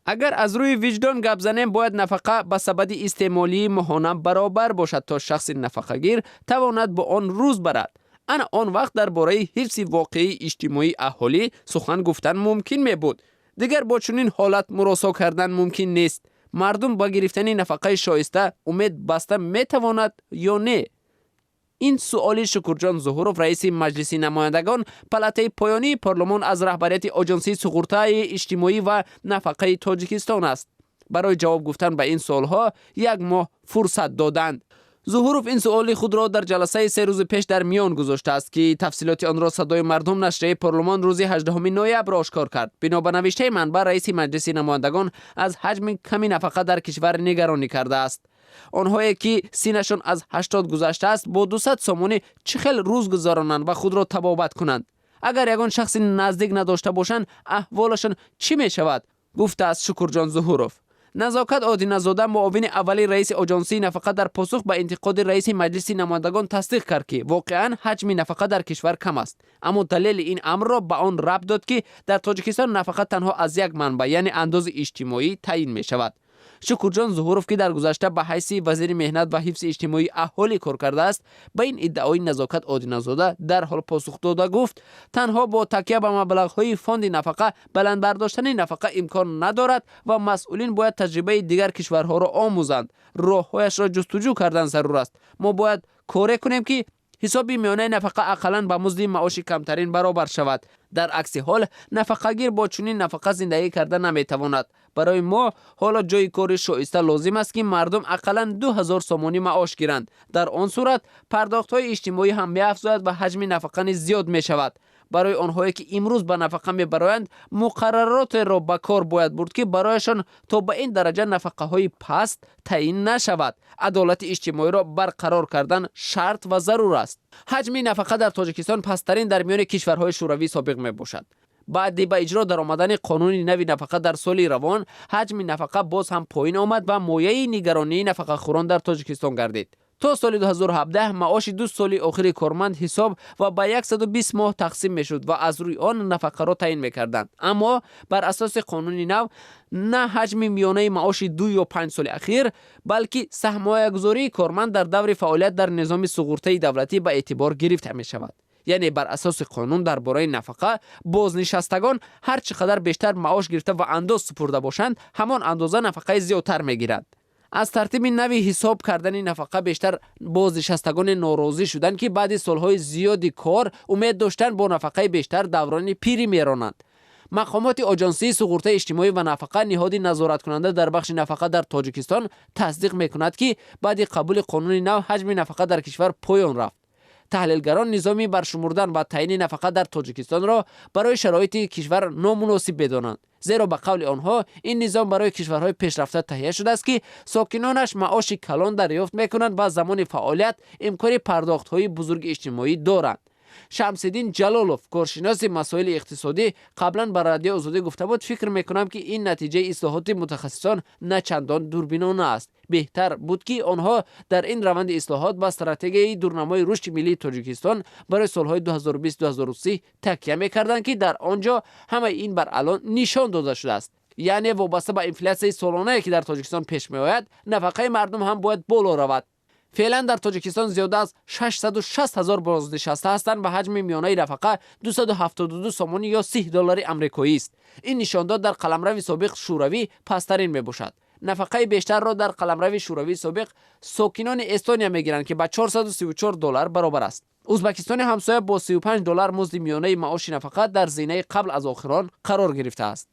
Агар аз рӯи виҷдон гап занем, бояд нафақа ба сабади истеъмолии моҳона баробар бошад, то шахси нафақагир тавонад бо он рӯз барад. Ана он вақт дар бораи ҳифзи воқеии иҷтимоии аҳолӣ сухан гуфтан мумкин мебуд. Дигар бо чунин ҳолат муросо кардан мумкин нест. Мардум ба гирифтани нафақаи шоиста умед баста метавонад ё не? Ин суоли Шукурҷон Зуҳуров, раиси Маҷлиси намояндагон, палатаи поёнии парлумон, аз раҳбарияти Оҷонсии суғуртаи иҷтимоӣ ва нафақаи Тоҷикистон аст. Барои ҷавоб гуфтан ба ин суолҳо як моҳ фурсат доданд. Зуҳуров ин суоли худро дар ҷаласаи 3 рӯзи пеш дар миён гузоштааст, ки тафсилоти онро «Садои мардум», нашрияи парлумон, рӯзи 18 ноябр ошкор кард. Бино ба навиштаи манбаъ, раиси Маҷлиси намояндагон аз ҳаҷми ками нафақа дар кишвар нигаронӣ кардааст. Онҳое ки синнашон аз 80 гузаштааст, бо 200 сомонӣ чӣ хел рӯз гузаронанд ва худро табобат кунанд? Агар ягон шахси наздик надошта бошанд, аҳволашон чӣ мешавад? Гуфтааст Шукурҷон Зуҳуров. Назокат Одиназода, муовини аввали раиси Оҷонсии нафақа, дар посух ба интиқоди раиси Маҷлиси намояндагон тасдиқ кард, ки воқеан ҳаҷми нафақа дар кишвар кам аст, аммо далели ин амрро ба он рабт дод, ки дар Тоҷикистон нафақа танҳо аз як манбаъ, яъне андози иҷтимоӣ, таъин мешавад. Шукурҷон Зуҳуров, ки дар гузашта ба ҳайси вазири меҳнат ва ҳифзи иҷтимоии аҳолӣ кор кардааст, ба ин иддаои Назокат Одиназода дарҳол посух дода гуфт, танҳо бо такя ба маблағҳои фонди нафақа баланд бардоштани нафақа имкон надорад ва масъулин бояд таҷрибаи дигар кишварҳоро омӯзанд, роҳҳояшро ҷустуҷӯ кардан зарур аст. Мо бояд коре кунем, ки ҳисоби миёнаи нафақа ақаллан ба музди маоши камтарин баробар шавад. Дар акси ҳол нафақагир бо чунин нафақа зиндагӣ карда наметавонад. Барои мо ҳоло ҷойи кори шоиста лозим аст, ки мардум ақаллан 2000 сомонӣ маош гиранд. Дар он сурат пардохтҳои иҷтимоӣ ҳам меафзояд ва ҳаҷми нафақа низ зиёд мешавад. Барои онҳое ки имрӯз ба нафақа мебароянд, муқарраротеро ба кор бояд бурд, ки барояшон то ба ин дараҷа нафақаҳои паст таъин нашавад. Адолати иҷтимоиро барқарор кардан шарт ва зарур аст. Ҳаҷми нафақа дар Тоҷикистон пасттарин дар миёни кишварҳои Шӯравии собиқ мебошад. Баъди ба иҷро даромадани қонуни нави нафақа дар соли равон, ҳаҷми нафақа боз ҳам поин омад ва мояи нигаронии нафақахӯрон дар Тоҷикистон гардид. То соли 2017 маоши 2 соли охири корманд ҳисоб ва ба 120 моҳ тақсим мешуд ва аз рӯи он нафақаро таъин мекарданд. Аммо бар асоси қонуни нав на ҳаҷми миёнаи маоши 2 ё 5 соли ахир, балки саҳмоягузории корманд дар даври фаъолият дар низоми суғуртаи давлатӣ ба эътибор гирифта мешавад. Яъне бар асоси қонун дар бораи нафақа, бознишастагон ҳар чӣ қадар бештар маош гирифта ва андоз супурда бошанд, ҳамон андоза нафақаи зиёдтар мегиранд. Аз тартиби нави ҳисоб кардани нафақа бештар бознишастагоне норозӣ шуданд, ки баъди солҳои зиёди кор умед доштанд бо нафақаи бештар даврони пирӣ меронанд. Мақомоти Оҷонсии суғуртаи иҷтимоӣ ва нафақа, ниҳоди назораткунанда дар бахши нафақа дар Тоҷикистон, тасдиқ мекунад, ки баъди қабули қонуни нав ҳаҷми нафақа дар кишвар поён рафт. Таҳлилгарон низоми баршумурдан ва таъини нафақа дар Тоҷикистонро барои шароити кишвар номуносиб медонанд, зеро ба қавли онҳо ин низом барои кишварҳои пешрафта таҳия шудааст, ки сокинонаш маоши калон дарёфт мекунанд ва замони фаъолият имкони пардохтҳои бузурги иҷтимоӣ доранд. Шамсиддин Ҷалолов, коршиноси масоили иқтисодӣ, қаблан ба Радиои Озодӣ гуфта буд: «Фикр мекунам, ки ин натиҷаи ислоҳоти мутахассисон на чандон дурбинона аст. Беҳтар буд, ки онҳо дар ин раванди ислоҳот ба стратегияи дурнамои рушди миллии Тоҷикистон барои солҳои 2020-2030 такя мекарданд, ки дар он ҷо ҳамаи ин баръало нишон дода шудааст. Яъне вобаста ба инфлятсияи солонае, ки дар Тоҷикистон пеш меояд, нафақаи мардум ҳам бояд боло равад». Феълан дар Тоҷикистон зиёда аз 660 ҳазор бознишаста ҳастанд ва ҳаҷми миёнаи нафақа 272 сомонӣ ё 30 доллари амрикоист. Ин нишондод дар қаламрави собиқ Шӯравӣ пасттарин мебошад. Нафақаи бештарро дар қаламрави Шӯравии собиқ сокинони Эстония мегиранд, ки ба 434 доллар баробар аст. Ӯзбакистони ҳамсоя бо 35 доллар музди миёнаи маоши нафақа дар зинаи қабл аз охирон қарор гирифтааст.